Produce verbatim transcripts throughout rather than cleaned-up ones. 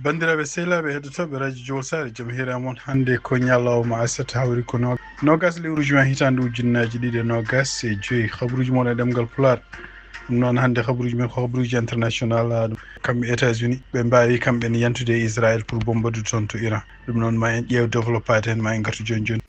Banndiraaɓe sehilaaɓe heɗotooɓe radio Jowol Saare, jam hiire e mon. Hannde ko ñalawma aset, hawri ko no-, noogas lewru juin hitaande ujunnaaji ɗiɗi e noogas e joy. Habruuji mon e ɗemngal Pulaar. Ɗum noon, hannde habruuji men ko habruuji international, ah, ɗum kamɓe États-Unis, ɓe mbaawi kamɓe ne yantude e Israël pour bombardude toon to Iran. Ɗum noon, ma en ƴeew développade heen, ma en ngartu jooni jooni.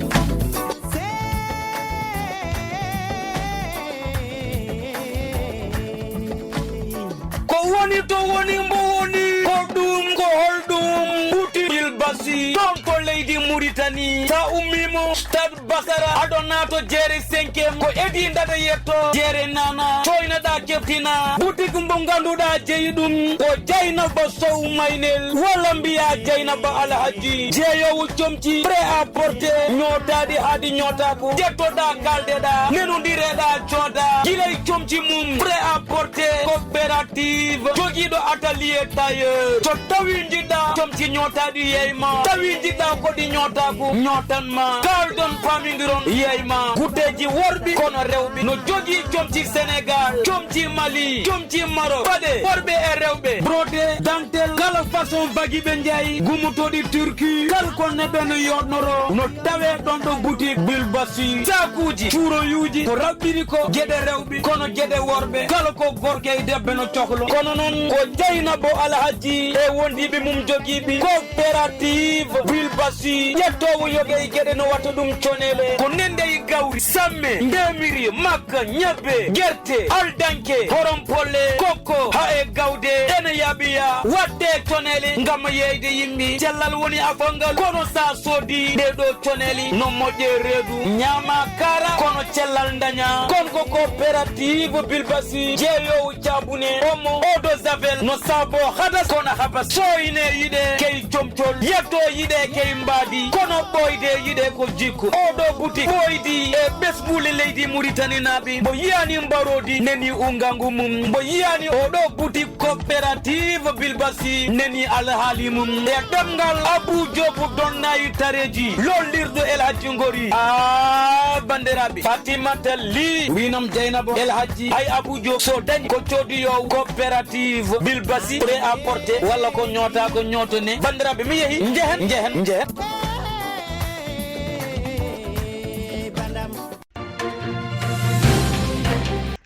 Ko woni to woni mbo woni, ko ɗum ko holɗum? Buti Bilbasi, toon ko leydi Muritani. Sa ummiima Stade Basara, aɗo naato jeere cinquième, ko Edi Dada yetto jeere nana, coynaɗa keftina. Boutique mbo ngannduɗaa jeyi ɗum ko Dieynaba Sow Maynel, walla mbiya Dieynaba Alhaji, jeeyoowo comci prêt à porter, ñootaaɗi haa ɗi ñootaako, ƴettoɗaa, kaaldeɗaa, nenondireɗaa, cooda. Gila e comci mum prêt à porter, coopérative, jogiiɗo atelier tailleur. So tawi njiɗɗaa comci ñootaaɗi, yeey ma. Tawi njiɗɗaa ko ɗi ñootaako, ñootan ma. Kaaldon, paamindiron, yeey ma. Gudeeji worɓe kono rewɓe, no jogii comci Sénégal, comci Mali, comci Maroc. Paɗe worɓe e rewɓe, brodé, dentelle, kala façon bagi ɓe njaay, gumotooɗi Turquie, kala ko neɗɗo no yooɗnoro, no tawee ɗon ɗo boutique Bilbasi. Saakuuji, cuuroyuuji, ko raɓɓiri ko geɗe rewɓe, kono geɗe worɓe, kala ko gorko e debbo no cohlo. Kono noon ko Dieynaba Alhaji e wondiiɓe mum jogiiɓe coopérative Bilbasi, ƴettoowo yoga e geɗe no watta ɗum conele, ko nende e gawri, samme, ndemiri, makka, ñebbe, gerte, aldanke, horom polle, kokko, haa e gawde, ene yaaɓiya, waɗde conele ngam yeeyde yimɓe. Cellal woni afo ngal, kono sa soodi ɗee ɗoo conele, no moƴƴe reedu, ñaama kaara, kono cellal daña. Kon ko coopérative Bilbasi, jeeyoowo caabune, omo, eau de javel, no saabo hadas, kono habas. Sooyne yiɗe key comcol, yetto yiɗe key mbaadi, kono ɓooyde yiɗe ko jikku. Oo ɗoo boutique ɓooydi e ɓesnguuli leydi Muritaninaaɓe, mbo yiyaani mbaroodi, neni ungangu mum, mbo yiyaani oo ɗoo boutique coopérative Bilbasi, neni alhaali mum. E ɗemngal Abou Diop Donnayi Tareji, lollirɗo El Hadji Ngori. Ah, banndiraaɓe, Fatimata Ly, winam Dieynaba El Hadji, hay Abou Diop, so dañi ko coodiyoowo coopérative Bilbasi, prêt à porter, walla ko ñoota, ko ñootone. Banndiraaɓe, mi yehi, njehen, njehen, njehen.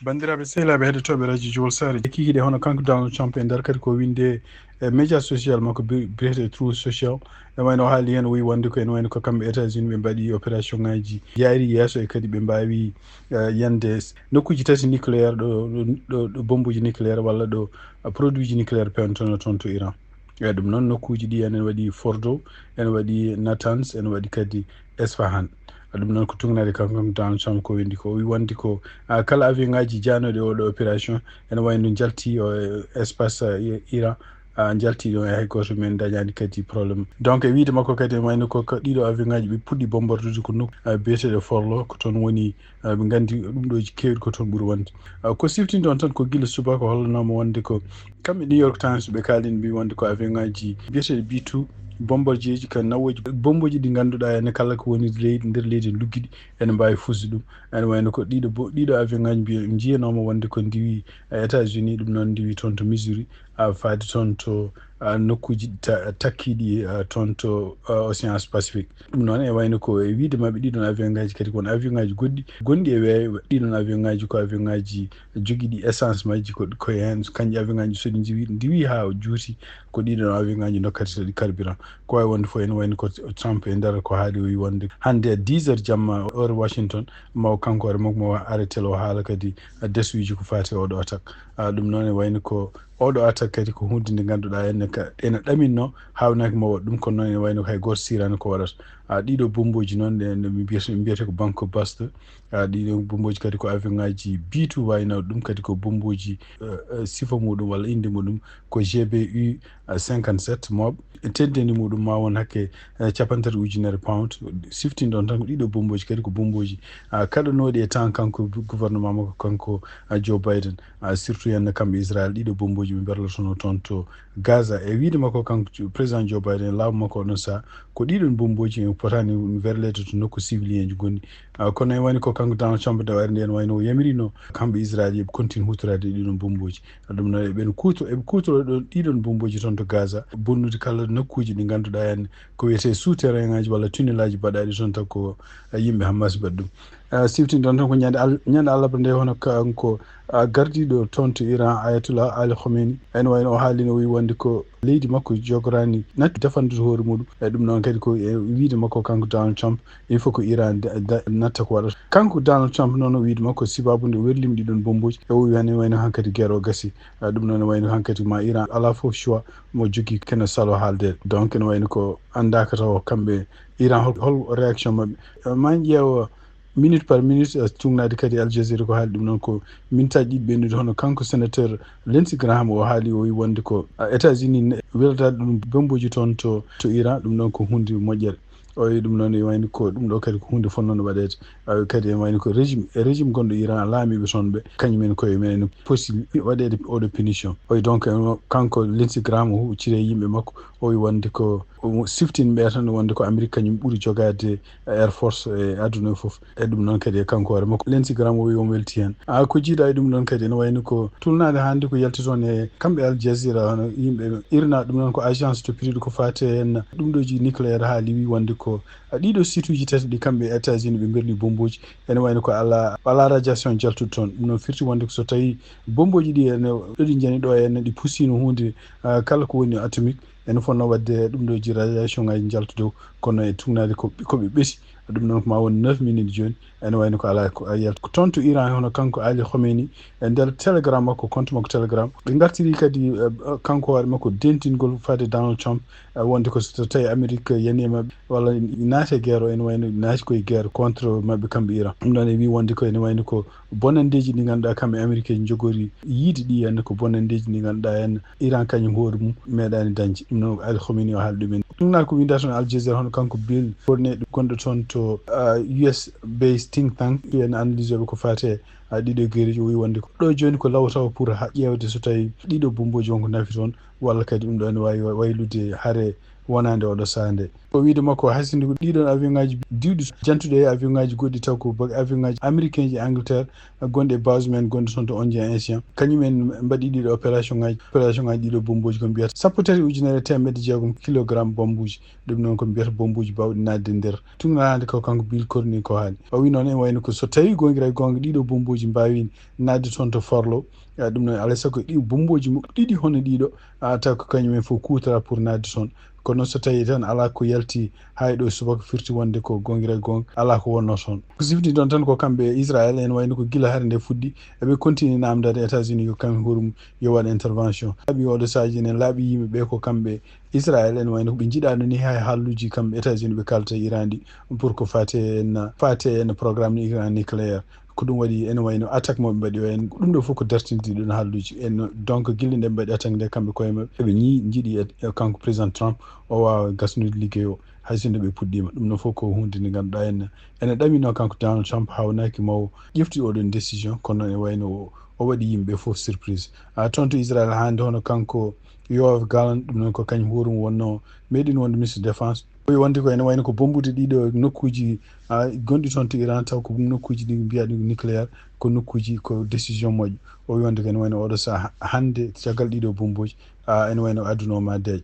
Banndiraaɓe sehilaaɓe heɗotooɓe radio Jowol Saare, kikiiɗe hono kanko Donald Trump e nder kadi ko winde e média social makko bi-, biyetee Truth Social. Ene wayno o haali heen, o wi wonde ko ene wayno ko kamɓe États-Unis ɓe mbaɗi opération ŋaaji jaari yeeso e kadi ɓe mbaawi, eh, yande s-, nokkuuji tati nucléaire ɗo, ɗo, ɗo, ɗo bombuuji nucléaire walla ɗo, eh, produit ji nucléaire peewntonoo toon to Iran. E ɗum noon, nokkuuji ɗi ene waɗi Fordo, ene waɗi Natanz, ene waɗi kadi Esfahan. Ɗum noon ko tugnaade kanko Donald Trump ko windi ko. O wi wonde ko, ah, kala avion ŋaaji jaanooɗi e oɗo opération ene wayno njalti o, e espace, ah, i-, Iran, ah, njalti ɗo e hay gooto men dañaani kadi problème. Donc e wiide makko kadi ene wayno ko, ko ɗiɗo avion ŋaaji ɓe puɗɗi bombardude ko nokku, ah, biyeteeɗo Fordo, ko toon woni, ah, ɓe nganndi ɗum ɗo keewɗi ko toon ɓuri wonde. Ah, ko siftinde on tan ko gila subaka hollanoo mo wonde ko kamɓe New York Times ɓe kaalin mbi wonde ko avion ŋaaji biyeteeɗi B two, bombardier ji, ka nawooji bombuuji ɗi ngannduɗaa ene kala ko woni leydi, nder leydi en luggiɗi, ene mbaawi fusde ɗum. Ene wayno ko ɗiɗo bo-, ɗiɗo avion ŋaaji mbiye-, njiyanooma wonde ko ndiwi, eh, États-Unis, ɗum noon ndiwi toon to Missouri, ah, faade toon to, ah, nokkuuji ta-, takkiiɗi, ah, toon to, ah, Océan Pacifique. Ɗum noon e wayno ko e wiide maɓɓe ɗiɗon avion ŋaaji kadi ko won avion ŋaaji goɗɗi, gonɗi e weeyo. Ɗiɗon avion ŋaaji ko avion ŋaaji jogiiɗi essence majji ko, ko heen kanji avion ŋaaji so ɗi ndiwi, ndiwi haa juuti, ko ɗiɗon avion ŋaaji ndokkata ɗi carburant. Ko wawi wonde fof ene wayno ko Trump e nder ko haali o wi wonde hannde à dix heures jamma heure Washington, ma o kanko hoore makko ma o arrêté o haala kadi desuuji ko faati e oɗo attaque. Ah, ɗum noon e wayno ko oɗo attaque kadi ko hunde nde ngannduɗaa ene ka, ene ɗaminno, haawnaki ma waɗ ɗum, kono noon ene wayno ko hay gooto siirani ko waɗata. Ah, ɗiɗo bombuuji noon ɗe, ɗe mi mbiyata, mbiyata ko bunker buster. Ah, ɗiɗo bombuuji kadi ko avion ŋaaji B two wayno ɗum kadi ko bombuuji, eh, eh, sifa muɗum walla innde muɗum ko G B U, eh, cinquante-sept mob. Teddedi muɗum ma won hakke, eh, capanɗe tati ujunere pound. Siftinɗon tan ko ɗiɗo bombuuji kadi ko bombuuji, ah, kaɗanooɗi e temps kanko gouvernement makko kanko, ah, Joe Biden. Ah, surtout heen kamɓe Israël, ɗiɗo bombuuji ɓe mberlotono toon to Gaza. E wiide makko kanko président Joe Biden, laamu makko oɗon saha, ko ɗiɗon bombuuji fotaani werleede to nokku civilienji ngonɗi. Ah, kono en wayni ko kanko Donald Trump, dawaare nde en wayno o yamirino kamɓe Israel yoɓe continue hutorade ɗiɗon bomboji. Ah, ɗum noon eɓen kuuto-, eɓe kuutora ɗon ɗiɗon bomboji toon to Gaza, bonnude kala nokkuji ɗi ngannduɗaa en ko wiyetee souterrain ngaji walla tunnel aji baɗaɗi toon taw ko, ah, yimɓe Hamas mbaɗi ɗum. Ah, siftinɗon tan ko ñande al-, ñande alarba nde, hono kanko, ah, gardiiɗo toon to Iran, Ayatollah Ali Khomeini, en wayno o haalino, o wi wonde ko leydi makko jogorani natti defandude hoore muɗum. E ɗum noon kadi ko e wiide makko kanko Donald Trump, il faut ko Iran da-, da-, natta ko waɗata. Kanko Donald Trump noon o wiide makko sibabu nde werlimi ɗiɗon bomboji, e o wi hannde wayno hankadi guerre o gasi. Ah, ɗum noon wayno hankadi ma Iran ala fof choix mo jogii kene salo haalde. Donc ene wayno ko anndaaka taw kamɓe Iran hol, hol réaction maɓɓe. Eh, ma en ƴeewa minute par minute, eh, tugnaade kadi Al Jazeera ko haali ɗum noon ko minutaaji ɗiɗi ɓennude, hono kanko sénateur Lindsey Graham o haali, o wi wonde ko, ah, États-Unis ne welata ɗum bomboji toon to, to Iran, ɗum noon ko hunde moƴƴere. O wi ɗum noon e wayni ko ɗum ɗo kadi ko hunde fonnoono waɗeede. Ah, kadi e wayni ko régime, e régime gonɗo Iran, laamiiɓe toon ɓe, kañum en koye mumen ene posi waɗeede oɗo punition. O wi donc, eh, kanko Lindsey Graham o hucciri e yimɓe makko, o wi wonde ko o siftin ɓe tan wonde ko Amérique kañum ɓuri jogaade Air Force e aduna o fof. E ɗum noon kadi e kanko hoore makko, Lindsey Graham o wi omo welti heen. A, ko jiiɗa e ɗum ɗoon kadi ene wayno ko tulnaade hannde ko yalti toon e kamɓe Al Jazeera, hono yimɓe IRNA, ɗum noon ko agence to pitiiɗo ko faati e henna ɗum ɗo ji nucléaire, haali wi wonde ko, a, ɗiɗo site uji tati ɗi kamɓe États-Unis ɓe mberni bomboji, ene wayno ko ala, ala radiation jaltuɗo toon. Ɗum noon firti wonde ko so tawi bomboji ɗi ene, ɗo ɗi njani ɗo e henna ɗi pusiino huunde, a, kala ko woni atomique, ene fonnoo waɗde ɗum ɗo ji radiation ngaji njalta dow, kono e tugnaade ko, ko ɓe ɓesi. Ɗum noon ko ma won neuf minutes jooni, ene wayno ko alaa ko a yiyata. Ko toon to Iran, hono kanko Ali Khomeini, e nder Telegram makko, compte makko Telegram, ɓe ngartiri kadi, eh, kanko hoore makko dentingol faade Donald Trump, eh, wonde ko so tawi Amérique yani e maɓɓe walla naati e guerre o, ene wayno naati koye guerre contre maɓɓe kamɓe Iran. Ɗum ɗon e wi wonde ko ene wayno ko bonanndeeji ɗi ngannduɗaa kamɓe Amérique njogori yiide ɗi, henna ko bonanndeeji ɗi ngannduɗaa henna Iran kañum hoore mum meeɗaani dañde. Ɗum noon Ali Khomeini o haali ɗum en. Ɗum noon ko winnda toon Al Jazeera, hono kanko Bill Cournoy gonɗo toon to, ah, U S based think tank, ɓen analyse ɓe ko faati e, ah, ɗiɗo guerreeji, o wi wonde ko ɗo jooni ko law taw pour ha ƴeewde so tawi ɗiɗo bomboji won ko nafi toon, walla kadi ɗum ɗo ene waawi wa-, waylude hare wonaande oɗo sahaa nde. Ko wiide makko, hay sinno ko ɗiɗon avion ngaji diwɗi jantuɗi e avion ngaji goɗɗi taw ko ba-, avion ngaji américain ji Angleterre, gonɗi e base men gonɗi toon to Indien Ocean. Kañum en mbaɗi ɗiɗo opération ngaji, opération ngaji ɗiɗo bomboji ko mbiyata sappo tati ujunere e teemedde jeegom kilogramme bombuji. Ɗum noon ko mbiyata bombuji bawɗi naatde nder. Tugnaade ko kanko Bill Cournoy ko haali. O wi noon en wayno ko so tawi goongira e goonga ɗiɗo bomboji mbawi naatde toon to Forlow. Eh, ɗum noon alaa e sago ɗi bomboji mo-, ɗiɗi hono ɗiɗo, a, taw ko kañum en fof kuutora pour naatde toon. Kono so tawi tan alaa ko yalti hay ɗo subaka firti wonde ko goongira e goonga, alaa ko wonno toon. Ko sifti ɗon tan ko kamɓe Israël en wayno ko gila hare nde fuɗɗi, eɓe continue namdade États-Unis ko kañum hurum yo waɗ intervention. Laaɓi oɗo sahaji enen laaɓi yimɓe ɓe ko kamɓe Israël en wayno ko ɓe njiɗano ni hay halluji kamɓe États-Unis ɓe kalta Iran ɗi pour ko fate en, fate en programme Iran nucléaire. Ko ɗum waɗi ene wayno attaque mo ɓe mbaɗi o en, ɗum ɗo fof ko dartinde ɗon halluji. En, donc, gila nde ɓe mbaɗi attaque nde, kamɓe koye maɓɓe, eɓe ñi-, njiɗi e, e kanko président Trump, o waawa gasnude liggey o, hay sinno ɓe puɗɗima. Ɗum ɗo fof ko huunde nde ngannduɗaa en, ene ɗamino kanko Donald Trump, hawnaaki mawo ƴefti oɗon décision, kono ene wayno o, o waɗi yimɓe fof surprise. A, toon to Israël hannde, hono kanko Yoav Gallant, ɗum noon ko kañum hoore mum wonno, meeɗi wonde ministre défense, o wi wonde ko ene wayno ko bombude ɗiɗo nokkuji, a, gonɗi toon to Iran, taw ko nokkuji ɗi mbiyaɗi nucléaire, ko nokkuji ko décision moƴƴo. O wi wonde ko ene wayno oɗo saha hannde, caggal ɗiɗo bomboji, a, ene wayno aduna o ma deeƴ.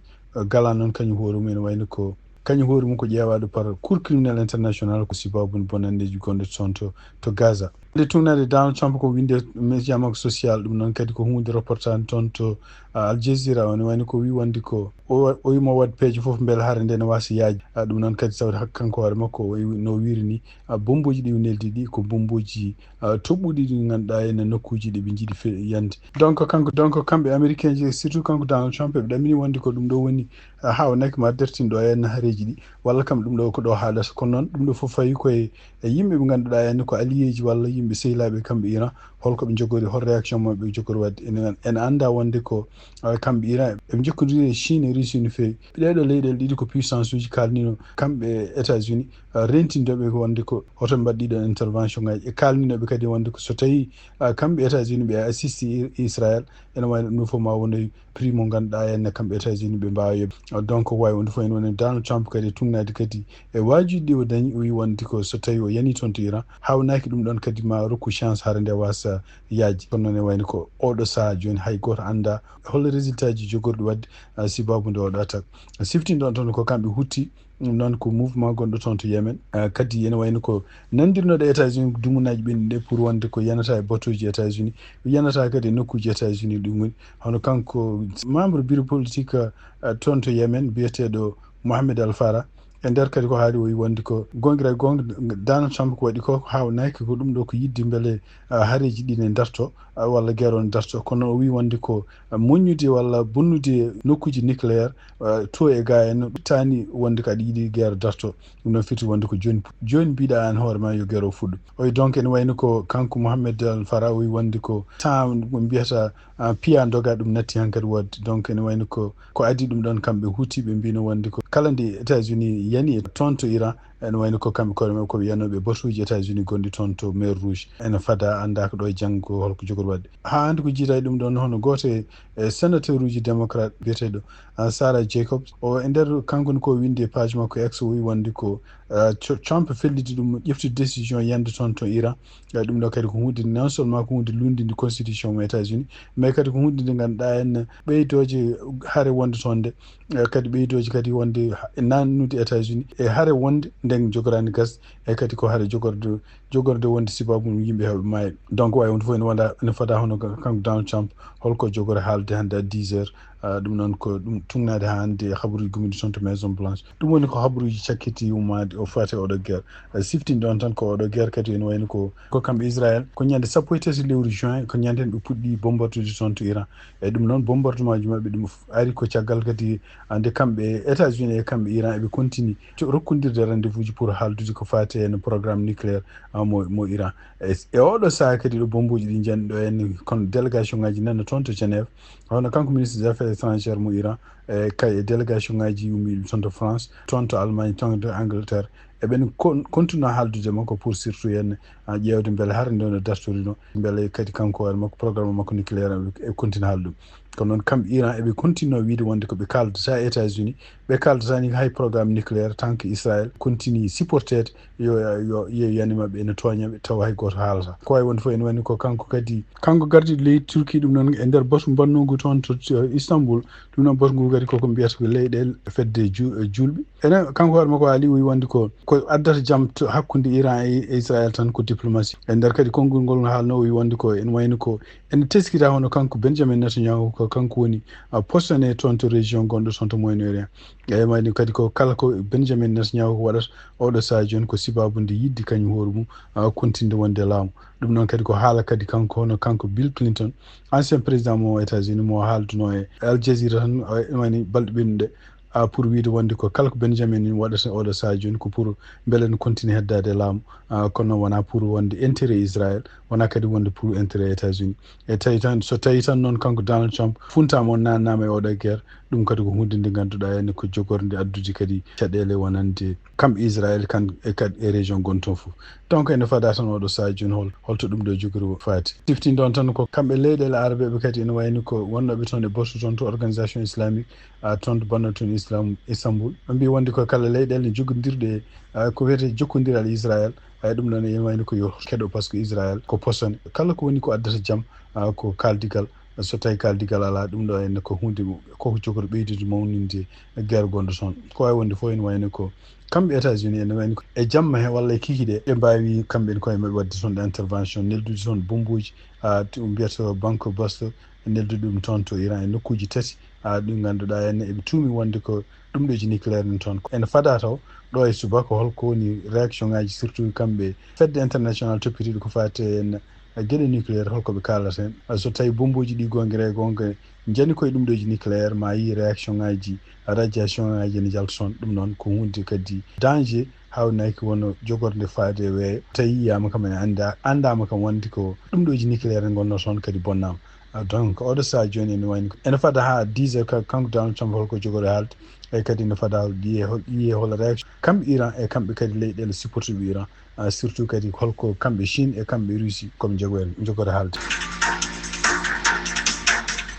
Gallant noon kañum hoore mum ene wayno ko, kañum hoore mum ko ƴeewaɗo par Cour criminel international ko sibabu bonanndeji gonɗi toon to, to Gaza. Nde tugnaade Donald Trump ko winde média makko social, ɗum noon kadi ko huunde reportage toon to, a, Al Jazeera, o ne wayno ko wi wonde ko o, o wi mo waɗ peeje fof mbele hare nde ne waasa yaajde. A, ɗum noon kadi tawde hak-, kanko hoore makko o wi-, no wiiri ni, a, bomboji ɗi o neldi ɗi ko bomboji, a, toɓɓuɗi ɗi ngannduɗaa ene nokkuji ɗi ɓe njiɗi fe-, yande. Donc kanko, donc kamɓe américain ji, surtout kanko Donald Trump, eɓe ɗamini wonde ko ɗum ɗo woni, a, hawnaki ma dartin ɗo e nahareji ɗi, walla kam ɗum ɗo ko ɗo haaɗata. Kono noon ɗum ɗo fof fawi koye e yimɓe ɓe ngannduɗaa en ko alliéji walla yimɓe sehilaaɓe kamɓe Iran, holko ɓe njogori, hol réaction maɓɓe ɓe njogori waɗde. Ene, ene annda wonde ko, ah, kamɓe Iran eɓe njokkodiri e Chine e Russie no feewi. Ɗee ɗo leyɗeele ɗiɗi ko puissance uji kaalnino kamɓe e États-Unis, ah, rentindeɓe ko wonde ko hoto mbaɗ ɗiɗo intervention ngaji. E kaalninoɓe kadi wonde ko so tawi, ah, kamɓe États-Unis ɓe assiste I-, Israël, ene wayno ɗum fof ma wonde prix mo ngannduɗaa en kamɓe États-Unis ɓe mbaawa yoɓ. Donc, wawi wonde fof en woni Donald Trump kadi e tugnaade kadi e waajuuji ɗi o dañi, o wi wonde ko so tawi o yani toon to Iran, hawnaaki ɗum ɗon kadi ma rokku chance hara nde wasa yaajde. Kono noon e wayno ko oɗo sahaa jooni hay gooto annda hol résultat ji jogorɗi waɗde, ah, sibabu nde oɗo attaque. Siftinɗon toon ko kamɓe hutti, ɗum noon ko mouvement gonɗo toon to Yemen. Ah, kadi ene wayno ko nandirnoɗo États-Unis dumunaaji ɓennuɗi ɗe pour wonde ko yanata e batuuji États-Unis, yanata kadi e nokkuuji États-Unis ɗum woni. Hono kanko membre bureau politique, ah, toon to Yemen biyeteeɗo Mohamed Al Farah, e nder kadi ko haali o wi wonde ko goongira e goonga Donald Trump ko waɗi ko hawnaaki ko ɗum ɗo ko yidde mbele, ah, hareji ɗi ne darto, ah, walla guerre o ne darto. Kono o wi wonde ko, ah, moññude walla bonnude nokkuuji nucléaire, ah, to e ga en ittani wonde ko aɗa yiɗi guerre darto. Ɗum ɗon firti wonde ko jooni, jooni mbiɗa an hoore ma yo guerre o fuɗɗo. O wi donc ene wayno ko kanko Mohamed Al Farah o wi wonde ko temps mo mbiyata, ah, piya doga ɗum natti hankadi wodde. Donc ene wayno ko, ko adii ɗum ɗon kamɓe huuti ɓe mbino wonde ko kala nde États-Unis yani e toon to Iran, ene wayno ko kamɓe koye maɓɓe ko ɓe yanooɓe batuuji États-Unis gonɗi toon to Mer Rouge. Ene fada annda ko ɗo e janngo holko jogori waɗde. Haa hannde ko jiita e ɗum ɗon hono gooto e, e sénateur uji démocrate biyeteeɗo, ah, Sarah Jacobs. O e nder kanko ne ko windi e page makko X o wi wonde ko, ah, Tr-, Trump felliti ɗum ƴeftude décision yande toon to Iran. Eh, ɗum ɗo kadi ko hunde non seulement ko hunde lunndinde constitution mo États-Unis, mais kadi ko hunde nde ngannduɗaa en ɓeydooje hare wonde toon nde, eh, kadi ɓeydooje kadi wonde ha-, nannude États-Unis e hare wonde nden jogorani gas, e kadi ko hare jogorde, jogorde wonde sibabu mum yimɓe heɓe maayi. Donc wawi wonde fof ene wonda, ene fada hono ka-, kanko Donald Trump holko jogori haalde hannde à dix heures. Ah, ɗum noon ko ɗum tugnaade haa hannde e habaruuji gummiiɗi toon to Maison Blanche. Ɗum woni ko habaruuji cakkiti ummaade o fati oɗo guerre. Eh, siftinɗon tan ko oɗo guerre kadi ene wayno ko, ko kamɓe Israël. Ko ñande sappo e tati lewru juin, ko ñande ɓe puɗɗi bombardude toon to Iran. E ɗum noon bombardement ji maɓɓe ɗum f-, ari ko caggal kadi, ah, nde kamɓe États-Unis e kamɓe Iran eɓe continue to rokkondirde rendez-vous ji pour haaldude ko fati e no programme nucléaire, ah, mo, mo Iran. E, e oɗo saha kadi ɗo bombuji ɗi njanɗo en kono délégation ngaji nana toon to Genève. Hono kanko ministre des affaires étrangères mo Iran, e kay e délégation ngaji ummiɗi toon to France, toon to Allemagne, toon to Angleterre. Eɓen kon-, continue haaldude makko pour surtout en, ah, ƴeewde mbele hara nde no dartorino, mbele kadi kanko hoore makko programme makko nucléaire e continue haalde ɗum. Kono noon kamɓe Iran eɓe continue wiide wonde ko ɓe kaaldata e États-Unis, ɓe kaaldata ni hay programme nucléaire tant que Israël continue supporteede yo, yo, yo yani maɓɓe ene tooña ɓe tawa hay gooto haalata. Ko wawi wonde fof ene wayno ko kanko kadi, kanko gardiiɗo leydi Turquie ɗum noon e nder batu mbannungu toon to, to Istanbul. Ɗum noon batu ngu kadi koko mbiyata ko leyɗeele fedde ju-, julɓe. Enen kanko hoore makko haali o wi wonde ko, ko addata jam to hakkunde Iran e, e Israël tan ko diplomatie. E nder kadi konngol ngol haalno o wi wonde ko ene wayno ko ene teskita hono kanko Benjamin Netanyahu ko kanko woni, ah, posone toon to région gonɗo toon to Moyen-Orient. Eyi, wayno kadi ko kala ko Benjamin Netanyahu ko waɗata oɗo saha jooni ko sibabu nde yidde kañum hoore mum, ah, continue wonde laamu. Ɗum noon kadi ko haala kadi kanko hono kanko Bill Clinton, ancien président mo États-Unis mo haalduno e Al Jazeera tan, ah, woni balɗe ɓennuɗe, ah, pour wiide wonde ko kala ko Benjamin waɗata oɗo saha jooni ko pour mbele no continue heddaade e laamu, ah, kono wona pour wonde intérêt Israël, wona kadi wonde pour intérêt États-Unis. E tawi tan, so tawi tan noon kanko Donald Trump funtama o nanama e oɗo guerre, ɗum kadi ko hunde nde ngannduɗaa ene ko jogorde addude kadi caɗeele wonande kamɓe Israël kan e kadi e région gon toon fof. Donc ene fada tan oɗo saha jooni hol-, holto ɗum ɗo jogori fati. Siftinɗon tan ko kamɓe leyɗeele arabeɓe kadi ene wayno ko wonnoɓe toon e batu toon to organisation islamique, ah, toon to banno toon Islam Istanbul. Ɓe mbi wonde ko kala leyɗeele ne jogodirɗe, ah, ko wiyete jokkondiral Israël. Ay, ɗum ɗon ene wayno ko yo keɗo, par ce que Israël ko posone. Kala ko woni ko addata jam, ah, ko kaaldigal. So tawi kaaldigal alaa, ɗum ɗo ene ko hunde koko jogori ɓeydude mawninde guerre gonɗo toon. Ko wawi wonde fof ene wayno ko kamɓe États-Unis ene wayno ko e jamma he walla e kikiɗe ɓe mbawi kamɓe en koye maɓɓe waɗde toon intervention, neldude toon bombuji, ah, to mbiyata bunker buster, neldude ɗum toon to Iran e nokkuji tati, ah, ɗi ngannduɗaa ene eɓe tuumi wonde ko ɗum ɗo ji nucléaire en toon. Ene fada taw ɗo e subaka holko woni réaction ngaji surtout kamɓe fedde international toppitiiɗo ko fati en e geɗe nucléaire holko ɓe kaalata heen. So tawi bombuji ɗi gongira e gonga njani koye ɗum ɗo ji nucléaire ma yi réaction ngaji, radiation ngaji ene jalta toon. Ɗum noon ko hunde kadi danger hawnaki wono jogorde faade e weeyo. Tawi yiyama kam ene annda, anndama kam wonde ko ɗum ɗo ji nucléaire gonno toon kadi bonnama. Ah, donc oɗo saha jooni ene wayni ko ene fada ha dix heures ka-, kanko Donald Trump holko jogori haalde. E kadi ene fada yiye hol-, yiye hol réaction kamɓe Iran e kamɓe kadi leyɗeele supportuɓe Iran. Ah, surtout kadi holko kamɓe Chine e kamɓe Russie koɓe jogori, jogori haalde.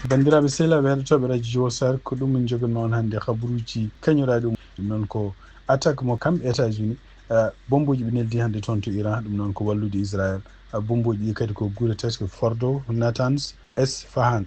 Banndiraaɓe sehilaaɓe heɗotooɓe radio jiwo sar, ko ɗum min njoganma on hannde, habaruuji kañoraaɗi. Ɗum ɗum noon ko attaque mo kamɓe États-Unis, bombooji ɓe neldi hannde toon to Iran. Ɗum noon ko wallude Israël. Bombooji ɗi kadi ko gure tati, ko Fordo, Natanz, Esfahan.